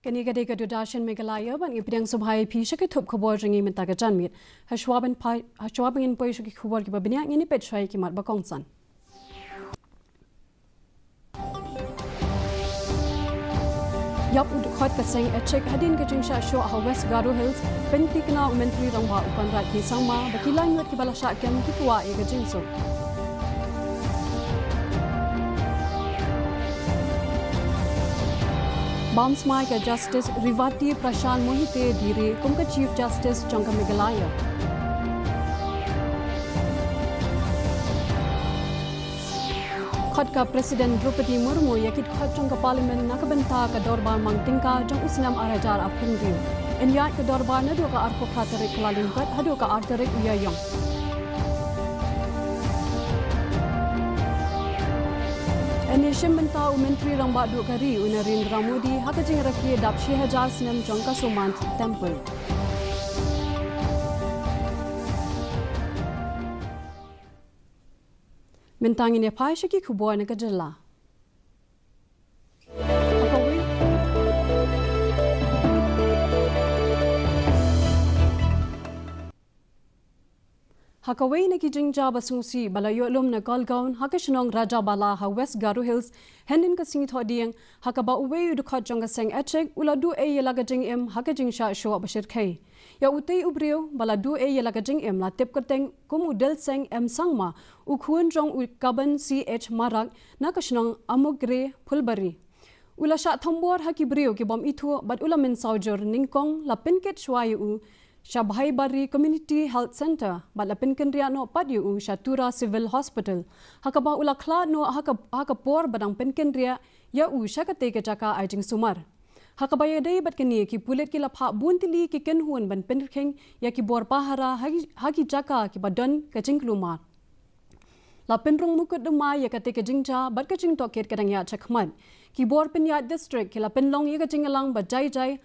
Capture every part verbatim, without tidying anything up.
Kane ka dei ka Doordarshan Meghalaya, bad ngi pdiang sngewbha ïa phi sha ki thup khubor jong ngi mynta ka janmiet. Hashwa ban poi, hashwa ban ngin poi sha ki khubor kiba bniah, ngin ïa peit shuwa ïa ki mat ba kongsan. Ïap u dkhot ka seng Ethics hadien ka jingshah shoh ha West Garo Hills, pynthikna u Myntri Rangbah u Conrad K Sangma, ba ki laingut kiba la shah kem ki kwah ïa ka jingsuk. Bam smai ka Justice Revati Prashant Mohite Dire kum ka Chief Justice jong ka Meghalaya. Khot ka President Droupadi Murmu ïa ki dkhot jong ka Parliament na ka bynta ka dorbar mang tyngka jong u snem ar hajar arphew hynriew. Yn ïaid ka dorbar naduh ka arphew phra tarik Kyllalyngkot haduh ka ar tarik u Ïaïong. Yn ïashim bynta u Myntri Rangbah Duh ka ri u Narendra Modi ha ka jingrakhe dap shi hajar snem jong ka Somnath Temple. Mynta ngin ïa phai sha ki khubor na ka jylla. Ha kawei, ha kawei na ki jingjia ba sngewsih ba la ïoh lum na Kolgaon ha ka shnong Rajabala ha West Garo Hills, hynnin ka sngi Thohdieng, ha kaba uwei u dkhot jong ka seng Ethics u la duh ei ïa la ka jingim ha ka jingshah shoh ba shyrkhei. Ïa utei u briew ba la duh ei ïa la ka jingim la tip kyrteng kum u Delseng M Sangma, u khun jong u Kaban C H Marak, na ka shnong Amogre, Phulbari. U la shah thombor ha ki briew ki bym ithuh bad u la mynsaw jur nyngkong la pynkit shuwa ïa u sha Bhaibari Community Health Centre bad la pynkynriah noh pat ïa u sha Tura Civil Hospital. Ha kaba u la khlad noh ha ka, ha ka por ba dang pynkynriah ïa u sha katei ka jaka ai jingsumar. Ha kaba ïadei bad kane, ki pulit ki la phah bun tylli ki kynhun ban pynkheiñ ïa ki bor pahara ha ki, ha ki jaka kiba don ka jingkulmar. La pynrung mukotduma ïa katei ka jingjia bad ka jingtohkit ka dang ïaid shakhmat. Ki bor pynïaid district ki la pynlong ïa ka jingïalang ba jai jai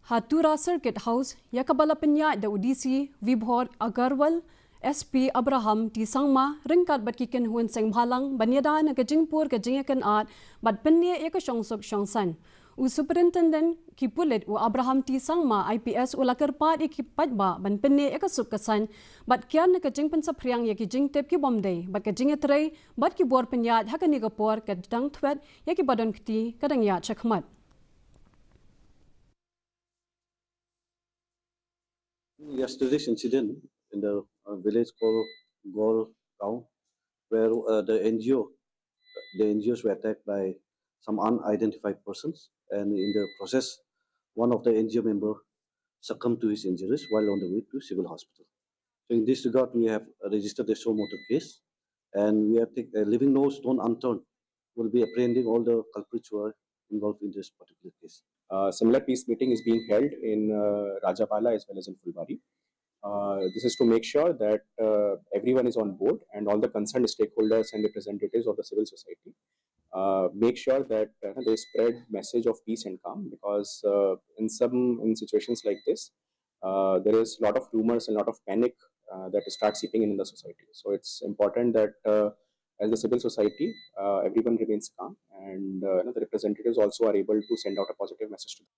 ha Tura Circuit House, ïa kaba la pynïaid da u D C Vibhor Agarwal, S P Abraham T Sangma, ryngkat bad ki kynhun seng bhalang ban ïada na ka jingpur ka jingïakynad bad pynneh ïa ka shongsuk shongsaiñ. U Superintendent ki pulit u Abraham T Sangma, I P S, u la kyrpad ïa ki paidbah ban pynneh ïa ka suk ka saiñ bad kiar na ka jingpynsaphriang ïa ki jingtip ki bym dei bad ka jingïatrei bad ki bor pynïaid ha kane ka por ka dang thwet ïa kiba don kti ka dang ïaid shakhmat. Yesterday's incident in the uh, village called Gol Town, where uh, the N G O, the N G Os were attacked by some unidentified persons, and in the process, one of the N G O member succumbed to his injuries while on the way to civil hospital. So, in this regard, we have registered a suo motu case, and we are take, uh, leaving no stone unturned. We'll be apprehending all the culprits who are involved in this particular case. Uh, similar peace meeting is being held in uh, Rajabala as well as in Phulbari. Uh, this is to make sure that uh, everyone is on board and all the concerned stakeholders and representatives of the civil society uh, make sure that uh, they spread message of peace and calm, because uh, in some, in situations like this, uh, there is a lot of rumors and a lot of panic uh, that starts seeping in, in the society. So it's important that uh, as the civil society, uh, everyone remains calm, and uh, you know, the representatives also are able to send out a positive message to them.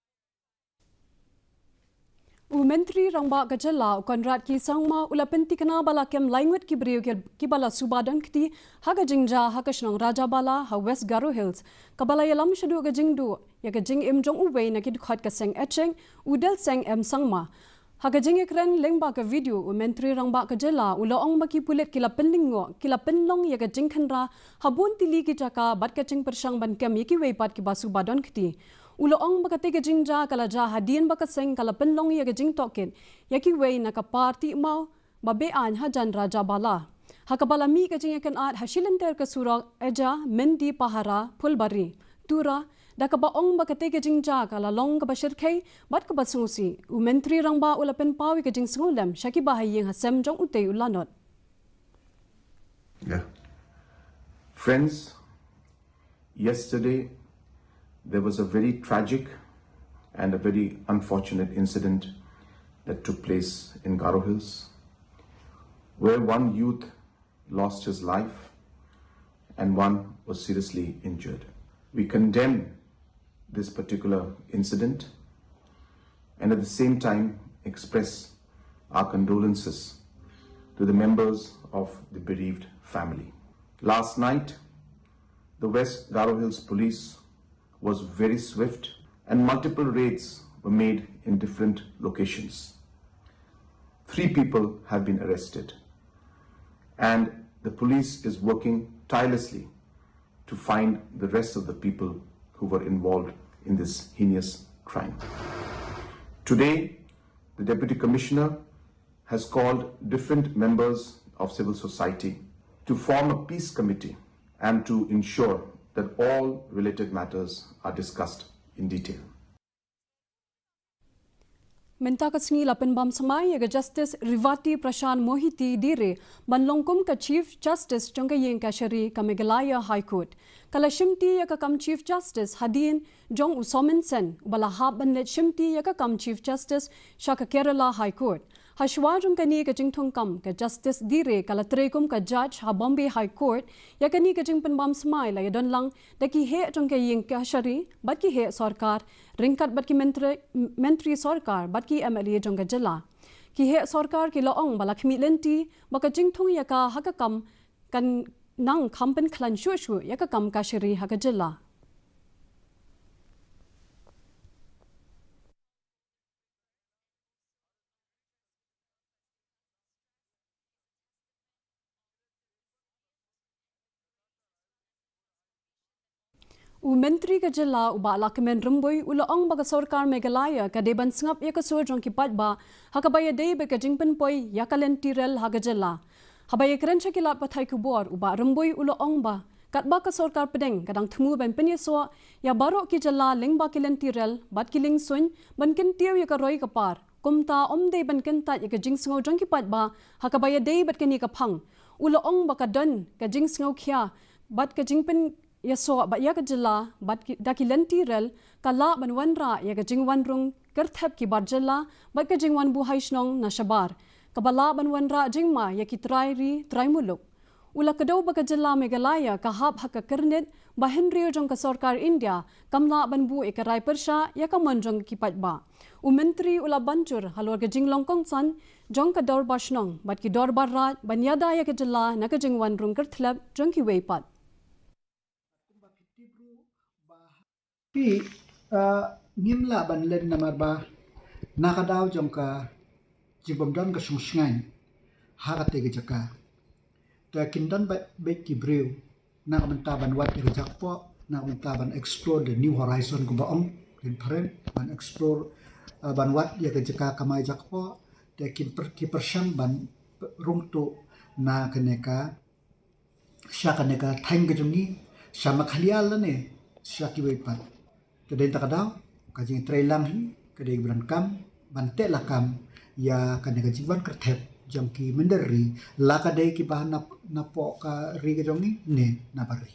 U Myntri Rangbah ka jylla u Conrad K Sangma u la pynthikna ba la kem lai ngut ki briew ki, kiba la suba don kti ha ka jingjia ha ka shnong Rajabala ha West Garo Hills, kaba la ïalam shaduh ka jingduh ïa ka jingim jong uwei na ki dkhot ka seng Ethics, u Delseng M Sangma. Ha ka jingïakren lyngba ka video, u Myntri Rangbah ka jylla u la ong ba ki pulit ki la pynlyngngoh, ki la pynlong ïa ka jingkhynra ha bun tylli ki jaka bad ka jingpyrshang ban kem ïa kiwei pat kiba suba don kti. U la ong ba katei ka jingjia ka la jia hadien ba ka seng ka la pynlong ïa ka jingtohkit ïa kiwei na ka party maw ba be-aiñ hajan Rajabala, ha kaba la mih ka jingïakynad ha shilynter ka surok Eja Mendi Pahara Phulbari, Tura, da kaba ong ba katei ka jingjia ka la long kaba shyrkhei bad kaba sngewsih. U Myntri Rangbah u la pynpaw ïa ka jingsngewlem sha kiba ha ïing ha sem jong utei u lanot. Yeah. Friends, yesterday there was a very tragic and a very unfortunate incident that took place in Garo Hills, where one youth lost his life and one was seriously injured. We condemn this particular incident and at the same time express our condolences to the members of the bereaved family. Last night, the West Garo Hills Police was very swift and multiple raids were made in different locations. Three people have been arrested, and the police is working tirelessly to find the rest of the people who were involved in this heinous crime. Today, the Deputy Commissioner has called different members of civil society to form a peace committee and to ensure that all related matters are discussed in detail. Mynta ka sngi la pynbam smai ïa ka Justice Revati Prashant Mohiti Dire ban long kum ka Chief Justice jong ka ïing kashari ka Meghalaya High Court. Ka la shimti ïa ka kam Chief Justice hadien jong u Somen Sen, uba la hap ban leit shimti ïa ka kam Chief Justice sha ka Kerala High Court. Hashwa jong kane ka jingthung kam, ka Justice Dire ka la trei kum ka judge ha Bombay High Court. Ïa kane ka jingpynbam smai la ïadon lang da ki heh jong ka ïing kashari bad ki heh sorkar, ryngkat bad ki myntri, myntri sorkar bad ki M L A jong ka jylla. Ki heh sorkar ki la ong ba la khmih lynti ba ka jingthung ïa ka ha ka kam kan nang kham pynkhlaiñ shuh shuh ïa ka kam kashari ha ka jylla. U Myntri ka jylla u Bah Lahkmen Rymbui u la ong ba ka sorkar Meghalaya ka dei ban sngap ïa ka sur jong ki paidbah ha kaba ïadei bad ka jingpynpoi ïa ka lynti rel ha ka jylla. Haba ïakren sha ki lad pathai khubor, u Bah Rymbui u la ong ba katba ka sorkar pdeng ka dang thmu ban pynïasoh ïa baroh ki jylla lyngba ki lynti rel bad ki liengsuiñ ban kyntiew ïa ka roi ka par. Kumta ym dei ban kyntait ïa ka jingsngew jong ki paidbah ha kaba ïadei bad kane ka phang. U la ong ba ka don ka jingsngew khia bad ka jingpynïasoh ba ïa ka jylla bad ki, da ki lynti rel ka lah ban wanrah ïa ka jingwan rung kyrthep ki bar jylla bad ka jingwan buhai shnong na shabar, kaba lah ban wanrah jingma ïa ki trai ri trai muluk. U la kdew ba ka jylla Meghalaya ka hap ha ka kyrnit ba hynriew jong ka sorkar India kam lah ban buh ïa ka rai pyrshah ïa ka mon jong ki paidbah. U Myntri u la ban jur halor ka jinglong kongsan jong ka dorbar shnong bad ki dorbar raid ban ïada ïa ka jylla na ka jingwan rung kyrthep jong kiwei pat. Phi, uh, ngim lah ban len namar ba na ka daw jong ka jingbym don ka shongshngaiñ ha kata ka jaka. Te kin don beit ki briew na ka bynta ban wad ïa ka jakpoh, na ka bynta ban explore the new horizon kumba ong, kin phareng ban explore, uh, ban wad ïa ka jaka kamai jakpoh. Te kin pyrshang ban rung tuh na kane ka sha kane ka thaiñ ka jong ngi, sha Meghalaya lane sha kiwei pat. Te dei ta ka daw ka jingtrei lang hi ka dei ban kam ban teh lakam ïa kane ka jingwan kyrthep jong ki mynder ri, la ka dei kiba na, napoh ka ri ka jong ngi ne na bar ri.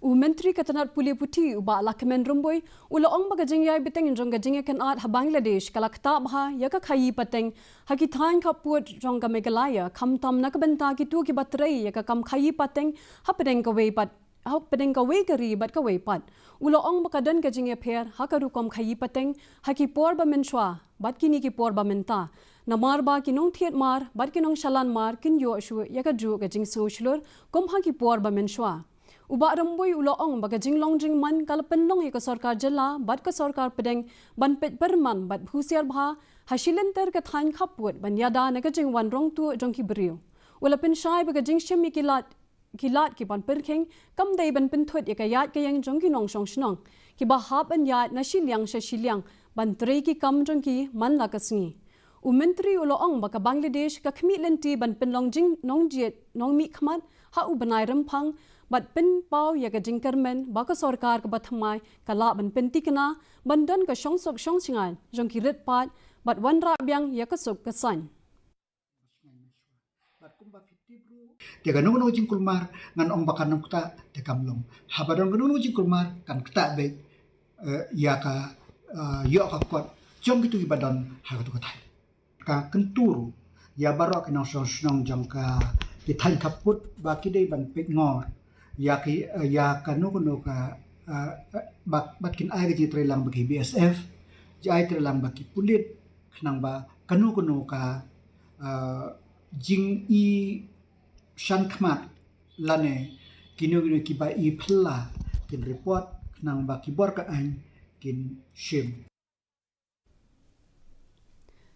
U Myntri ka tnat pule puthi u Bah Lahkmen Rymbui u la ong ba ka jingïai bteng jong ka jingïakynad ha Bangladesh ka la ktah bha ïa ka khaïi pateng ha ki thaiñ khappud jong ka Meghalaya, khamtam na ka bynta kito kiba trei ïa ka kam khaïi pateng hapdeng kawei pat, hapdeng kawei ka ri bad kawei pat. U la ong ba ka don ka jingïapher ha ka rukom khaïi pateng ha ki por ba mynshuwa bad kine ki por ba mynta. Namar ba ki nongthied mar bad ki nongshalan mar kin ïoh shuh ïa kajuh ka jingsngew shlur kum ha ki por ba mynshuwa. U Bah Rymbui u la ong ba ka jinglong jingman ka la pynlong ïa ka sorkar jylla bad ka sorkar pdeng ban peit pyrman bad husiar bha ha shilynter ka thaiñ khappud ban ïada na ka jingwan rung tuh jong ki briew. U la pynshai ba ka jingshim ïa ki lad ki lad ki ban pyrkhing kam dei ban pynthut ïa ka ïaid ka ïeng jong ki nongshong shnong kiba hap ban ïaid na shiliang sha shiliang ban trei ki kam jong ki man la ka sngi. U Myntri u la ong ba ka Bangladesh ka khmih lynti ban pynlong jingnongjied nongmihkhmat ha u bnai Rymphang bad pynpaw ïa ka jingkyrmen ba ka sorkar kaba thymmai ka lah ban pyntikna ban don ka shongsuk shongshngaiñ jong ki rit paid bad wanrah biang ïa ka suk ka saiñ. Te kano kano jingkulmar ngan ong ba kan ym ktah te kam long. Haba don kano kano jingkulmar kan ktah beit, eh, ïa ka, eh, ïoh ka kot jong kito kiba don ha kato ka thaiñ. Ka kyntu ruh ïa baroh ki nongshong shnong jong ka ki thaiñ khappud ba ki dei ban peit ngor ïa ki, eh, ïa kano kano ka ah, bad, bad kin ai ka jingtreilang bad ki B S F, jingtreilang bad ki pulit, khnang ba kano kano ka, ah, jingi shan khmat lane kino kino kiba i phylla kin report, khnang ba ki bor ka aiñ kin shim.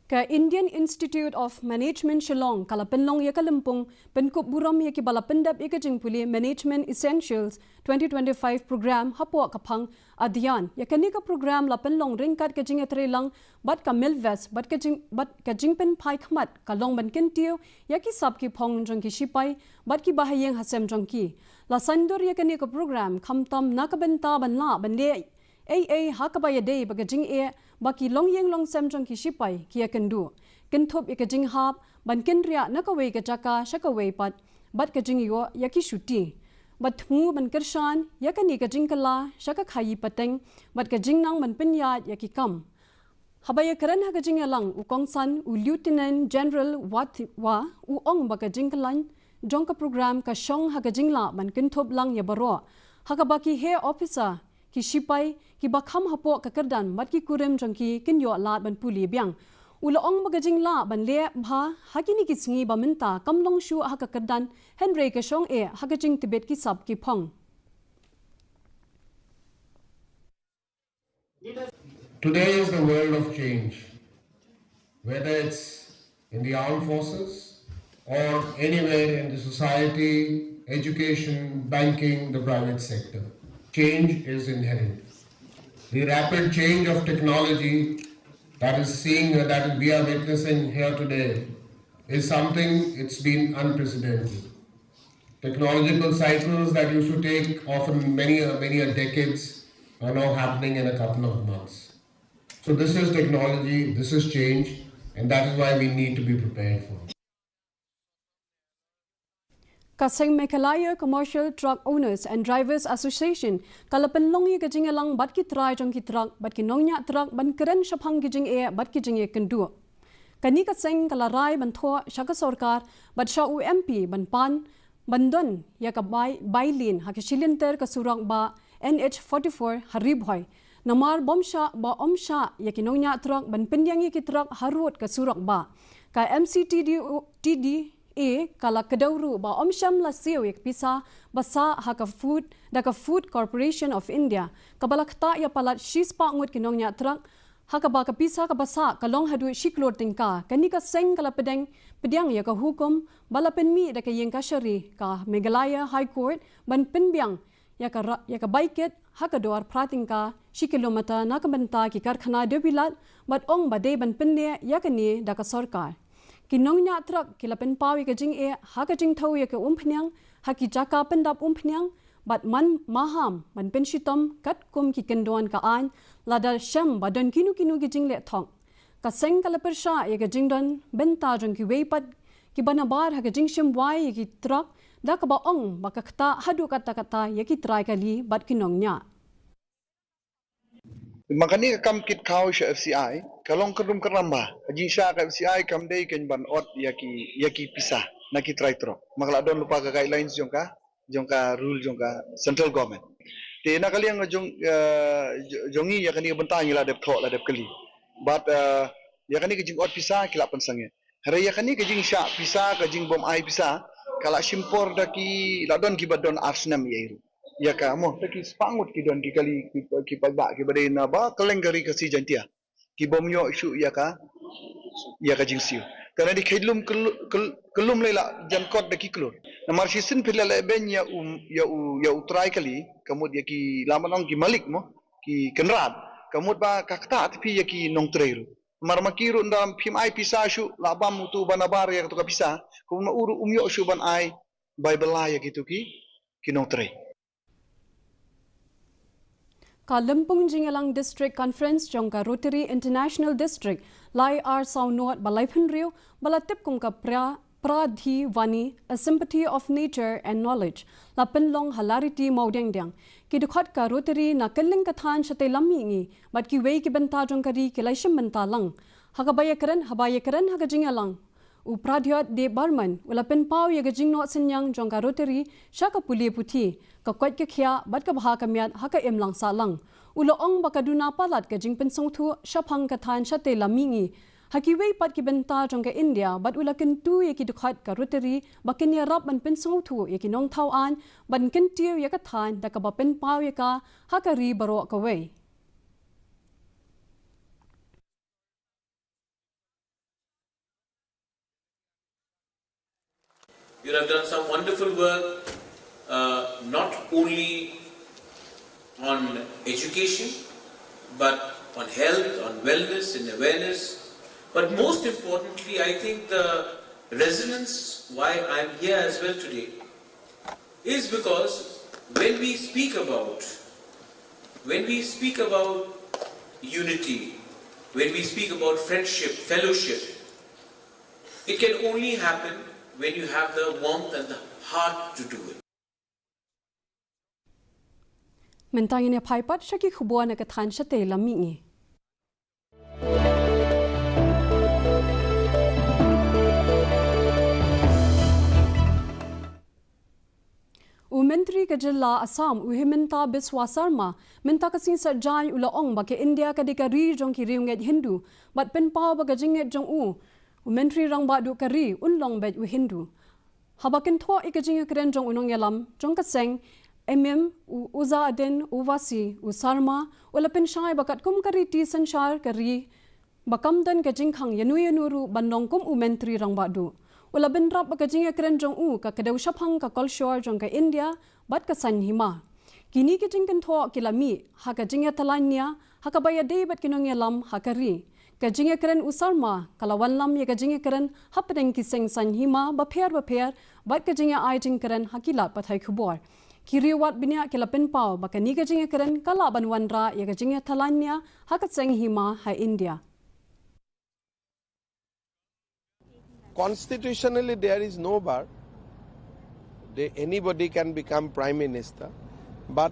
Ka Indian Institute of Management Shillong ka la pynlong ïa ka lympung pynkup burom ïa kiba la pyndep ïa ka jingpule Management Essentials twenty twenty-five program hapoh ka phang Adhyayan. Ïa kane ka program la pynlong ryngkat ka jingïatreilang bad ka Milvest bad ka jing, bad ka jingpynphai khmat ka long ban kyntiew ïa ki sap ki phong jong ki shipai bad kiba ha ïing ha sem jong ki. La saiñdur ïa kane ka program khamtam na ka bynta ban lah ban leh ei ei ha kaba ïadei bad ka jingeh ba ki longïing longsem jong ki shipai ki ïakynduh, kynthup ïa ka jinghap ban kynriah na kawei ka jaka sha kawei pat bad ka jingïoh ïa ki shuti. Bad thmu ban kyrshan ïa kane ka jingkylla sha ka khaïi pateng bad ka jingnang ban pynïaid ïa ki kam. Haba ïakren ha ka jingïalang u kongsan u Lieutenant General Wathiwa u ong ba ka jingkylla jong ka program ka shong ha ka jinglah ban kynthup lang ïa baroh ha kaba ki heh officer, ki shipai kiba kham hapoh ka kyrdan bad ki kurim jong ki kin ïoh lad ban pule biang. U la ong ba ka jinglah ban leh bha ha kine ki sngi ba mynta kam long shuh ha ka kyrdan, hynrei ka shong eh ha ka jingtbit ki sap ki phong. Today is the world of change. Whether it's in the armed forces or anywhere in the society, education, banking, the private sector, change is inherent. The rapid change of technology that is seeing, that we are witnessing here today is something, it's been unprecedented. Technological cycles that used to take often many, many a decades are now happening in a couple of months. So this is technology, this is change, and that is why we need to be prepared for it. Ka seng Meghalaya Commercial Truck Owners and Drivers Association ka la pynlong ïa ka jingïalang bad ki trai jong ki truck bad ki nongñiah truck ban kren shaphang ki jingeh bad ki jingeh kynduh. Kane ka seng ka la rai ban thoh sha ka sorkar bad sha u M P ban pan ban don ïa ka bai, bai lane ha ka shi lynter ka surok bah N H forty-four ha Ri Bhoi. Namar bym shah ba ym shah ïa ki nongñiah truck ban pyndiang ïa ki truck harud ka surok bah. Ka M C T D O, T D A ka la kdew ruh ba ym shym la siew ïa ka pisa ba sah ha ka Food, da ka Food Corporation of India kaba la ktah ïa palat shispah ngut ki nongñiah truck, ha kaba ka pisa kaba sah ka long haduh shi klur tyngka. Kane ka seng ka la pdiang, pdiang ïa ka hukum ba la pynmih da ka ïing kashari ka Meghalaya High Court ban pynbiang ïa ka ra-, ïa ka bai kit ha ka dor phra tyngka shi kilometer na ka bynta ki karkhana dewbilat bad ong ba dei ban pynneh ïa kane da ka sorkar. Ki nongñiah truck ki la pynpaw ïa ka jingeh ha ka jingthew ïa ka umphniang ha ki jaka pyndap umphniang bad man maham ban pynshitom katkum ki kyndon ka aiñ lada shem ba don kino kino ki jingleh thok. Ka seng ka la pyrshah ïa ka jingdon bynta jong kiwei pat kiba nabar ha ka jingshim wai ïa ki truck da kaba ong ba ka ktah haduh katta katta ïa ki trai kali bad ki nongñiah. Ma kane ka kam kit khaw sha F C I ka long kynrum kynram bha. Ka jingshah ka F C I kam dei kein ban ot ïa ki, ïa ki pisa na ki trai truck. Ma ka la don lypa ka guidelines jong ka, jong ka rule jong ka central government. Te na ka liang jong, eh, jong ngi ïa kane ka bynta ngi la dep thoh, la dep kylli. Bad, eh, ïa kane ka jingot pisa ki la pynsangeh. Hynrei ïa kane ka jingshah pisa, ka jingbym ai pisa ka la shim por da ki, la don kiba don ar snem ïa i ruh. Ïa ka mo, da ki spah ngut ki don ki kali, ki, ki paidbah kiba dei na ba kylleng ka Ri Khasi Jaintia. Ki bym ïoh shuh ïa ka, ïa ka jingsiew. Ka la dei khyllum kyl-, kyl-, kyllum lei la jan kot da ki klur. Namar shisien phi la leh beiñ ïa u, ïa u, ïa u trai kali, ka mut ïa ki, lada ngi ong ki malik mo, ki kynrad, ka mut ba ka ktah te phi ïa ki nongtrei ruh. Namar ma ki ruh ynda phim ai pisa shuh, la bam utu ba nabar ïa katu ka pisa, ka mut ma u ruh um ïoh shuh ban ai bai bylla ïa kitu ki, ki nongtrei. Ka lympung jingïalang District Conference jong ka Rotary International District lai ar saw nod ba laiphew hynriew ba la tip kum ka Pra-, Pradhi Vani, A Sympathy of Nature and Knowledge, la pynlong ha Lariti Mawdiangdiang. Ki dkhot ka Rotary na kylleng ka thaiñ shatei lam mihngi bad kiwei ki bynta jong ka ri ki la shim bynta lang. Ha kaba ïakren, haba ïakren ha ka jingïalang, u Pradyot Debbarman u la pynpaw ïa ka jingnoh synñiang jong ka Rotary sha ka pule puthi, ka koit ka khiah bad ka bha ka miat ha ka imlang sahlang. U la ong ba ka duna palat ka jingpynsngewthuh shaphang ka thaiñ shatei lam mihngi ha kiwei pat ki bynta jong ka India, bad u la kyntu ïa ki dkhot ka Rotary ba kin ïarap ban pynsngewthuh ïa ki nongthaw aiñ ban kyntiew ïa ka thaiñ da kaba pynpaw ïa ka ha ka ri baroh kawei. You have done some wonderful work, uh, not only on education, but on health, on wellness, in awareness. But most importantly, I think the resonance why I'm here as well today is because when we speak about, when we speak about unity, when we speak about friendship, fellowship, it can only happen when you have the warmth and the heart to do it. Mynta ngin ïa phai pat sha ki khubor na ka thaiñ shatei lam mihngi. U Myntri ka jylla Assam, u Himanta Biswa Sarma, mynta ka sngi Saitjaiñ u la ong ba ka India ka dei ka ri jong ki riewngeit Hindu, bad pynpaw ba ka jingngeit jong u, u Myntri Rangbah Duh ka ri, un long beit u Hindu. Haba kynthoh ïa ka jingïakren jong u nongïalam jong ka seng M M, u Uzza Uddin Owaisi, u Sarma u la pynshai ba katkum ka riti synshar ka ri, ba kam don ka jingkhang ïano ïano ruh ban long kum u Myntri Rangbah Duh. U la bynrap ba ka jingïakren jong u ka kdew shaphang ka kolshor jong ka India bad ka saiñ hima. Kine ki jingkynthoh ki la mih ha ka jingïatylli nia ha kaba ïadei bad ki nongïalam ha ka ri. Ka jingïakren u Sarma ka la wanlam ïa ka jingïakren hapdeng ki seng saiñ hima bapher bapher bad ka jingïa-ai jingkren ha ki lad pathai khubor. Ki riewwad bniah ki la pynpaw ba kane ka jingïakren ka lah ban wanrah ïa ka jingïatylli nia ha ka seng hima ha India. Constitutionally, there is no bar. They, anybody can become prime minister. But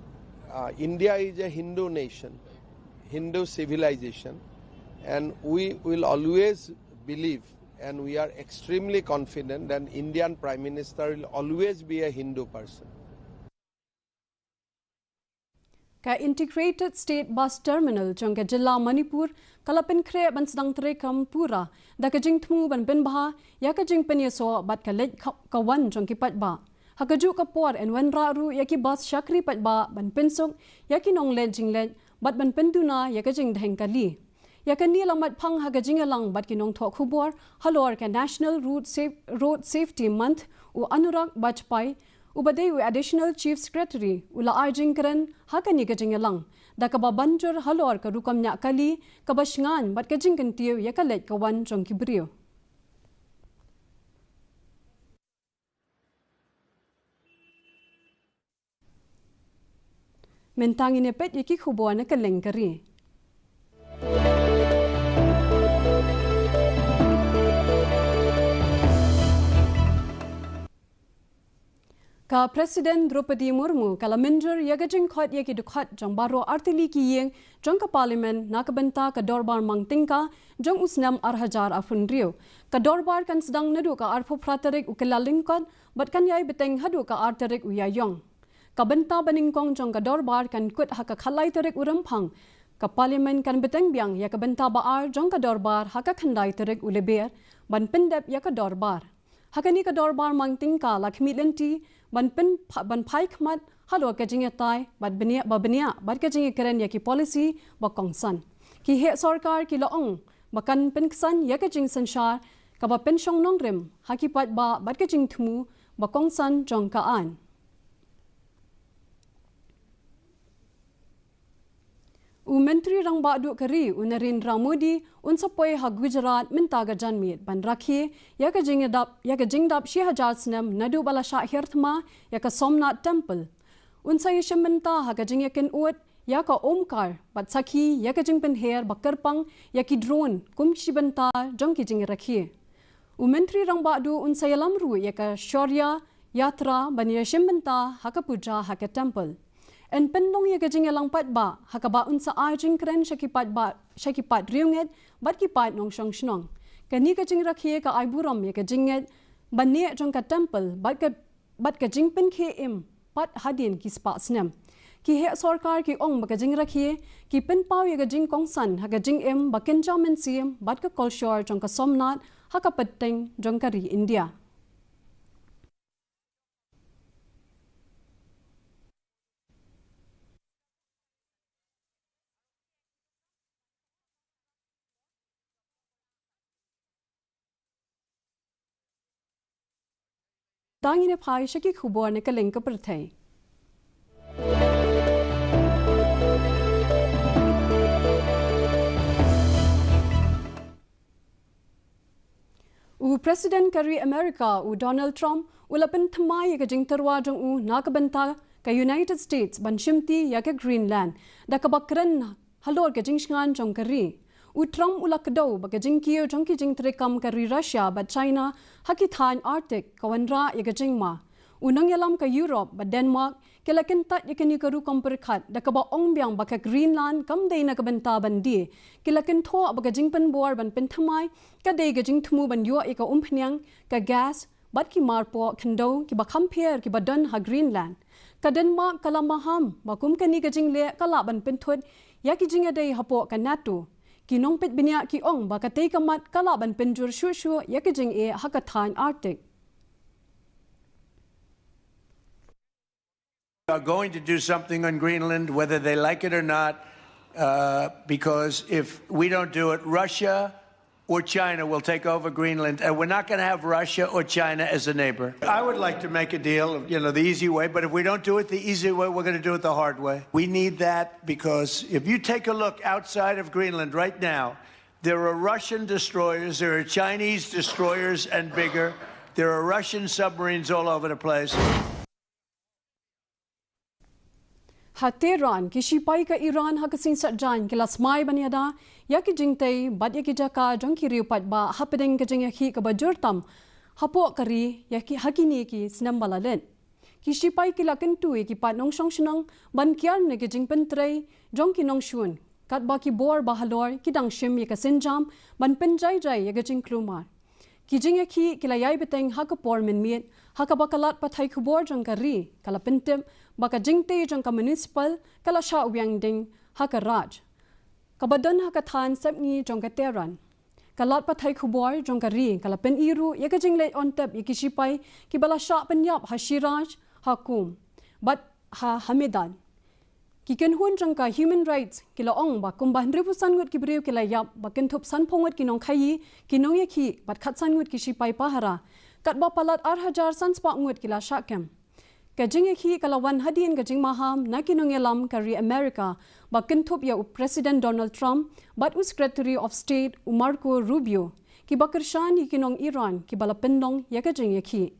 uh, India is a Hindu nation, Hindu civilization, and we will always believe, and we are extremely confident that Indian prime minister will always be a Hindu person. Ka Integrated State Bus Terminal jong ka jylla Manipur ka la pynkhreh ban sdang treikam pura da ka jingthmu ban pynbha ïa ka jingpynïasoh bad ka leit ka wan jong ki paidbah. Ha kajuh ka por yn wanrah ruh ïa ki bus shakri paidbah ban pynsuk ïa ki nongleit jingleit bad ban pynduna ïa ka jingdheng kali. Ïa kane la mad phang ha ka jingïalang bad ki nongthoh khubor halor ka National Road, Safe, Road Safety Month, u Anurag Bajpai, uba dei u Additional Chief Secretary, u la ai jingkren ha kane ka jingïalang da kaba ban jur halor ka rukom ñiah kali kaba shngaiñ bad ka jingkyntiew ïa ka leit ka wan jong ki briew. Mynta ngin ïa peit ïa ki khubor na ka lyngkari. Ka President Droupadi Murmu ka la mynjur ïa ka jingkhot ïa ki dkhot jong baroh artylli ki ïing jong ka Parliament na ka bynta ka Dorbar Mang Tyngka jong u snem ar hajar arphew hynriew. Ka Dorbar kan sdang naduh ka arphew phra tarik u Kyllalyngkot bad kan ïai bteng haduh ka ar tarik u Ïaïong. Ka bynta banyngkong jong ka Dorbar kan kut ha ka khatlai tarik u Rymphang. Ka Parliament kan bteng biang ïa ka bynta ba ar jong ka Dorbar ha ka khyndai tarik u Lber ban pyndep ïa ka Dorbar. Ha kane ka Dorbar Mang Tyngka la khmih lynti ban pyn, ban phai khmat halor ka jingïatai bad bniah, ba bniah bad ka jingïakren ïa ki policy ba kongsan. Ki heh sorkar ki la ong ba kan pynksan ïa ka jingsynshar kaba pynshong nongrim ha ki paidbah bad ka jingthmu ba kongsan jong ka aiñ. U Myntri Rangbah Duh ka ri u Narendra Modi un sa poi ha Gujarat mynta ka janmiet ban rakhe ïa ka jingdap, ïa ka jingdap shi hajar snem naduh ba la shah hiar thma ïa ka Somnath Temple. Un sa ïashim bynta ha ka jingïakynnoh ïa ka Omkar bad sakhi ïa ka jingpynher ba kyrpang ïa ki drone kum shi bynta jong ki jingrakhe. U Myntri Rangbah Duh un sa ïalam ruh ïa ka Shaurya Yatra ban ïashim bynta ha ka puja ha ka temple. Yn pynlong ïa ka jingïalang paidbah ha kaba un sa ai jingkren sha ki paidbah, sha ki paid riewngeit bad ki paid nongshong shnong. Kane ka jingrakhe ka ai burom ïa ka jingngeit ba neh jong ka temple bad ka, bad ka jingpynkhie im pat hadien ki spah snem. Ki heh sorkar ki ong ba ka jingrakhe ki pynpaw ïa ka jingkongsan ha ka jingim ba kynja mynsiem bad ka kolshor jong ka Somnath ha ka pyrthei jong ka ri India. Tang ine phai sha ki khubor na ka lyngkha pyrthei. U President ka ri America, u Donald Trump, u la pynthymmai ïa ka jingtyrwa jong u na ka bynta ka United States ban shimti ïa ka Greenland, da kaba kren halor ka jingshngaiñ jong ka ri. U Trump u la kdew ba ka jingkiew jong ki jingtreikam ka ri Russia bad China ha ki thaiñ Arctic ka wanrah ïa ka jingma. U nongïalam ka Europe bad Denmark ki la kyntait ïa kane ka rukom pyrkhat da kaba ong biang ba ka Greenland kam dei na ka bynta ban die. Ki la kynthoh ba ka jingpynbor ban pynthymmai ka dei ka jingthmu ban ïoh ïa ka umphniang, ka gas, bad ki marpoh khyndew kiba kham pher kiba don ha Greenland. Ka Denmark ka la maham ba kum kane ka jingleh ka lah ban pynthut ïa ki jingïadei hapoh ka NATO. Ki nongpeit bniah ki ong ba katei ka mat ka lah ban pynjur shuh shuh ïa ka jingeh ha ka thaiñ Arctic. Are going to do something on Greenland, whether they like it or not, uh, because if we don't do it, Russia or China will take over Greenland, and we're not going to have Russia or China as a neighbor. I would like to make a deal, you know, the easy way, but if we don't do it the easy way, we're going to do it the hard way. We need that because if you take a look outside of Greenland right now, there are Russian destroyers, there are Chinese destroyers and bigger, there are Russian submarines all over the place. Ha Tehran, ki shipai ka Iran ha ka sngi Saitjaiñ ki la smai ban ïada ïa ki jingtei bad ïa ki jaka jong ki riew paidbah hapdeng ka jingïakhih kaba jur tam hapoh ka ri ïa ki, ha kine ki snem ba la leit. Ki shipai ki la kyntu ïa ki paid nongshong shnong ban kiar na ki jingpyntrei jong ki nongshun, katba ki bor ba halor ki dang shim ïa ka sienjam ban pynjai jai ïa ka jingkulmar. Ki jingïakhih ki la ïai bteng ha ka por mynmiet, ha kaba ka lad pathai khubor jong ka ri ka la pyntip ba ka jingtei jong ka municipal ka la shah wiang ding ha ka Raj, kaba don ha ka thaiñ sepngi jong ka Tehran. Ka lad pathai khubor jong ka ri ka la pyni ruh ïa ka jingleit on tep ïa ki shipai kiba la shah pynïap ha Shiraz, ha Qom bad ha Hamadan. Ki kynhun jong ka human rights ki la ong ba kumba hynriewphew san ngut ki briew ki la ïap, ba kynthup sanphew ngut ki nongkhaïi, ki nongïakhih bad khatsan ngut ki shipai pahara, katba palat ar hajar san spah ngut ki la shah kem. Ka jingïakhih ka la wan hadien ka jingmaham na ki nongïalam ka ri America, ba kynthup ïa u President Donald Trump bad u Secretary of State u Marco Rubio, kiba kyrshan ïa ki nong Iran kiba la pynlong ïa ka jingïakhih.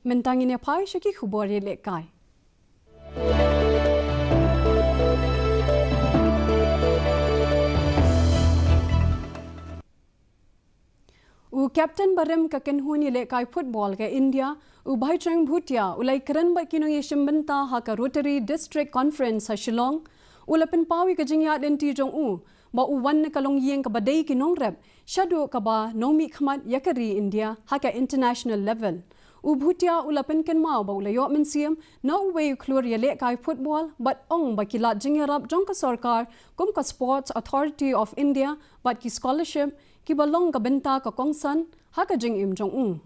Mynta ngin ïa phai sha ki khubor ïalehkai. U Captain barim ka kynhun ïalehkai football ka India, u Bhaijang Bhutia, u la ïakren bad ki nongïashim bynta ha ka Rotary District Conference ha Shillong. U la pynpaw ïa ka jingïaid lynti jong u ba u wan na ka longïing kaba dei ki nongrep, shaduh kaba nongmihkhmat ïa ka ri India ha ka international level. U Bhutia u la pynkynmaw ba u la ïoh mynsiem na uwei u khlur ïalehkai football bad ong ba ki lad jingïarap jong ka sorkar kum ka Sports Authority of India bad ki scholarship kiba long ka bynta ka kongsan ha ka jingim jong u.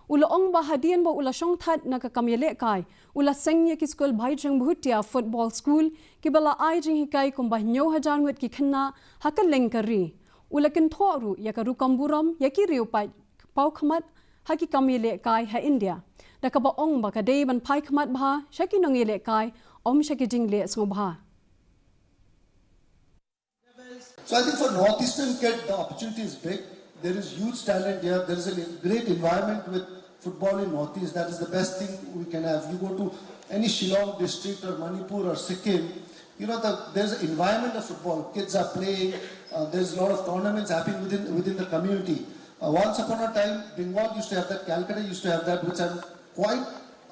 U la ong ba hadien ba u la shongthait na ka kam ïalehkai, u la seng ïa ki skul Bhaijang Bhutia Football School kiba la ai jinghikai kumba hynñiew hajar ngut ki khynnah ha kylleng ka ri. U la kynthoh ruh ïa ka rukom burom ïa ki riew paid paw khmat ha ki kam ïalehkai ha India, da kaba ong ba ka dei ban phai khmat bha sha ki nongïalehkai, ym sha ki jingleh sngewbha. So I think for Northeastern kid, the opportunity is big. There is huge talent here. There is a great environment with football in Northeast. That is the best thing we can have. You go to any Shillong district or Manipur or Sikkim, you know, the, there's an environment of football. Kids are playing. Uh, there's a lot of tournaments happening within within the community. Uh, once upon a time, Bengal used to have that, Calcutta used to have that, which I'm quite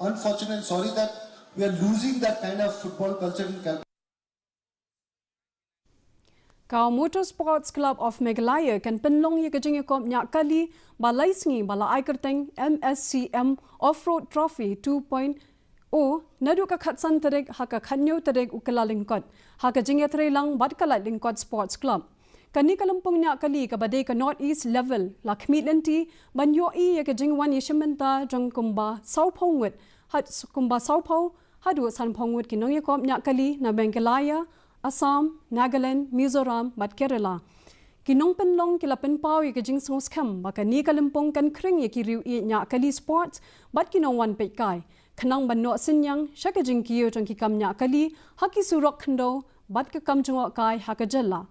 unfortunate and sorry that we are losing that kind of football culture in Calcutta. Ka Motor Sports Club of Meghalaya kan pynlong ïa ka jingïakop ñiah kali ba lai sngi ba la ai kyrteng M S C M Off-Road Trophy two point oh naduh ka khatsan tarik ha ka khathynñiew tarik u Kyllalyngkot ha ka jingïatreilang bad ka Laitlyngkot Sports Club. Kane ka lympung ñiah kali kaba dei ka North East Level la khmih lynti ban ïohi ïa ka jingwan ïashim bynta jong kumba sawphew ngut, ha, kumba sawphew haduh sanphew ngut ki nongïakop ñiah kali na Meghalaya, Assam, Nagaland, Mizoram bad Kerala. Ki nongpynlong ki la pynpaw ïa ka jingsngewskhem ba kane ka lympung kan khring ïa ki riew ïeit ñiah kali sports bad ki nongwan peitkai, khnang ban noh synñiang sha ka jingkiew jong ki kam ñiah kali ha ki surok khyndew bad ka kam jngohkai ha ka jylla.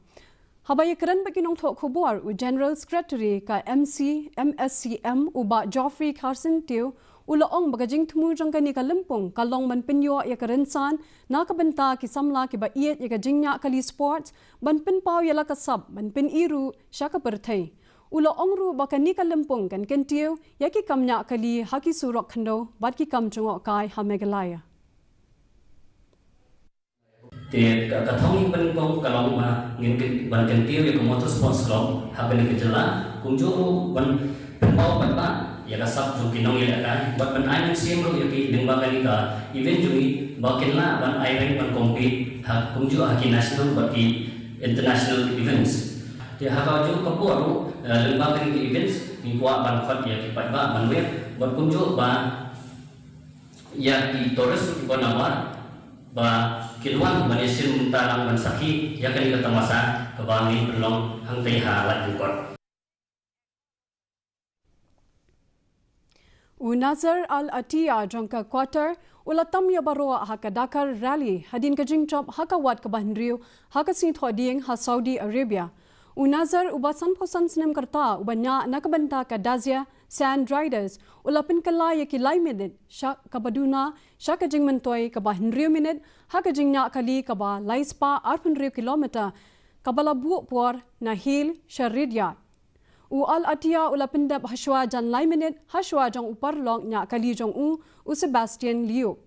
Haba ïakren bad ki nongthoh khubor, u General Secretary ka M C, M S C M, u Bah Geoffrey Kharsyntiew, u la ong ba ka jingthmu jong kane ka lympung ka long ban pynïoh ïa ka rynsan na ka bynta ki samla kiba ïeit ïa ka jingñiah kali sports, ban pynpaw ïa la ka sap ban pyni ruh sha ka pyrthei. U la ong ruh ba kane ka lympung kan kyntiew ïa ki kam ñiah kali ha ki surok khyndew bad ki kam jngohkai ha Meghalaya. Te ka, ka thong ïing pynïaid ka long ba ngin kyn-, ban kyntiew ïa ka Motor Sports Club ha kane ka jylla, kumjuh ruh ban pynpaw paidbah ïa ka sap jong ki nongïalehkai bad ban ai mynsiem ruh ïa ki lyngba kane ka event jong ngi ba kin lah ban ai rank ban compete ha kumjuh ha ki national bad ki international events. Te ha kajuh ka por ruh, eh, lyngba kane ka events ngi kwah ban khot ïa ki paidbah ban weng bad kumjuh ba ïa ki tourist kiba nabar ba kin wan ban ïashim bynta lang ban sakhi ïa kane ka tamasa kaba ngi pynlong hangtei ha Laitlyngkot. U Nasser Al-Attiyah jong ka Qatar u la tam ïa baroh ha ka Dakar Rally hadien ka jingjop ha ka wat kaba hynriew ha ka sngi Thohdieng ha Saudi Arabia. U Nasser uba sanphew san snem ka rta uba ñiah na ka bynta ka Dacia Sand Riders u la pynkylla ïa ki lai minit sha kaba duna sha ka jingmyntoi kaba hynriew minit ha ka jingñiah kali kaba lai spah arphew hynriew kilometer kaba la buh por na Hail sha Riyadh. U Al-Attiyah u la pyndep hashwa jan lai minit hashwa jong u paralok ñiah kali jong u, u Sebastian Loeb.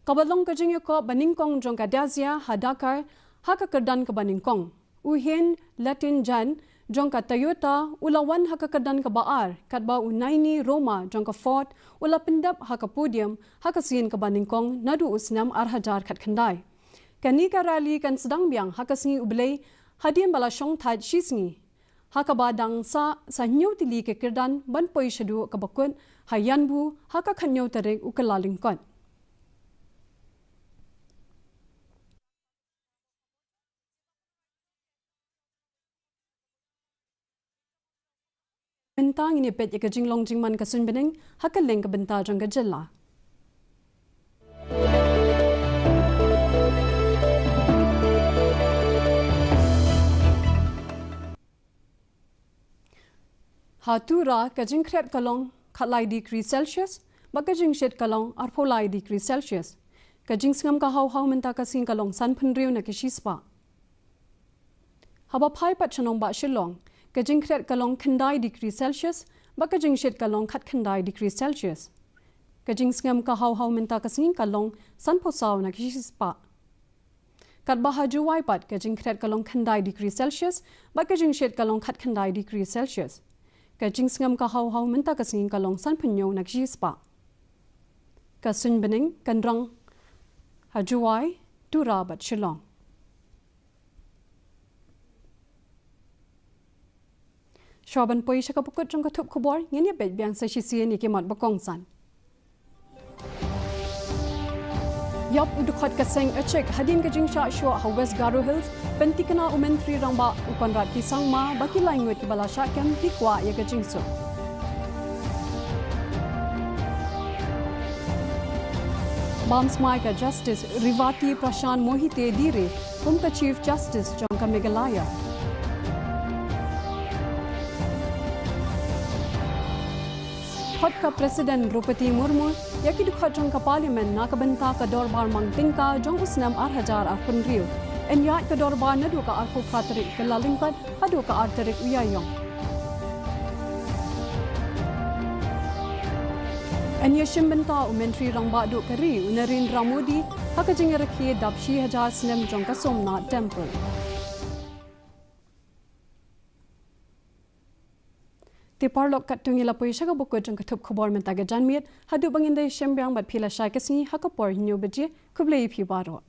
Kaba long ka jingïakop ba nyngkong jong ka Dacia ha Dakar ha ka kyrdan kaba nyngkong. U Hein Lettingen jong ka Toyota u la wan ha ka kyrdan kaba ar, katba u Nini Roma jong ka Ford u la pyndep ha ka podium ha ka sien kaba nyngkong naduh u snem ar hajar khatkhyndai. Kane ka rally kan sdang biang ha ka sngi U Blei hadien ba la shong thait shi sngi, ha kaba dang sa, sa hynñiew tylli ki kyrdan ban poi shaduh kaba kut ha Yanbu ha ka khathynñiew tarik u Kyllalyngkot. Mynta ngin ïa peit ïa ka jinglong jingman ka suiñ bneng ha ka liang ka bynta jong ka jylla. Ha Tura ka jingkhriat ka long khatlai degree Celsius, bad ka jingshit ka long arphew lai degree Celsius. Ka jingsngem ka haw haw mynta ka sngi ka long sanphew hynriew na ki shispah. Haba phai pat sha nongbah Shillong, ka jingkhriat ka long khyndai degree Celsius, bad ka jingshit ka long khatkhyndai degree Celsius. Ka jingsngem ka haw haw mynta ka sngi ka long sanphew saw na ki shispah. Katba ha Jowai pat ka jingkhriat ka long khyndai degree Celsius, bad ka jingshit ka long khatkhyndai degree Celsius. Ka jingsngem ka haw haw mynta ka sngi ka long sanphew hynñiew na ki shispah. Ka suiñ bneng kan rong ha Jowai, Tura bad Shillong. Shuwa ban poi sha kaba kut jong ka thup khubor, ngin ïa peit biang sa shisien ïa ki mat ba kongsan. Ïap u dkhot ka seng Achik hadien ka jingshah shoh ha West Garo Hills, pynthikna u Myntri Rangbah u Conrad K Sangma ba ki lai ngut kiba la shah kem ki kwah ïa ka jingsuk. Bam smai ka Justice Revati Prashant Mohite Dire kum ka Chief Justice jong ka Meghalaya. Khot ka President Droupadi Murmu ïa ki dkhot jong ka Parliament na ka bynta ka dorbar mang tyngka jong u snem ar hajar arphew hynriew. Yn ïaid ka dorbar naduh ka arphew phra tarik Kyllalyngkot haduh ka ar tarik u Ïaïong. Yn ïashim bynta u Myntri Rangbah Duh ka ri u Narendra Modi ha ka jingïarakhe dap shi hajar snem jong ka Somnath Temple. Te paralok, katto ngi la poi sha kaba kut jong ka thup khubor mynta ka janmiet, haduh ba ngin da ïashem biang bad phi lashai ka sngi ha ka por hynñiew baje. Khublei ïa phi baroh.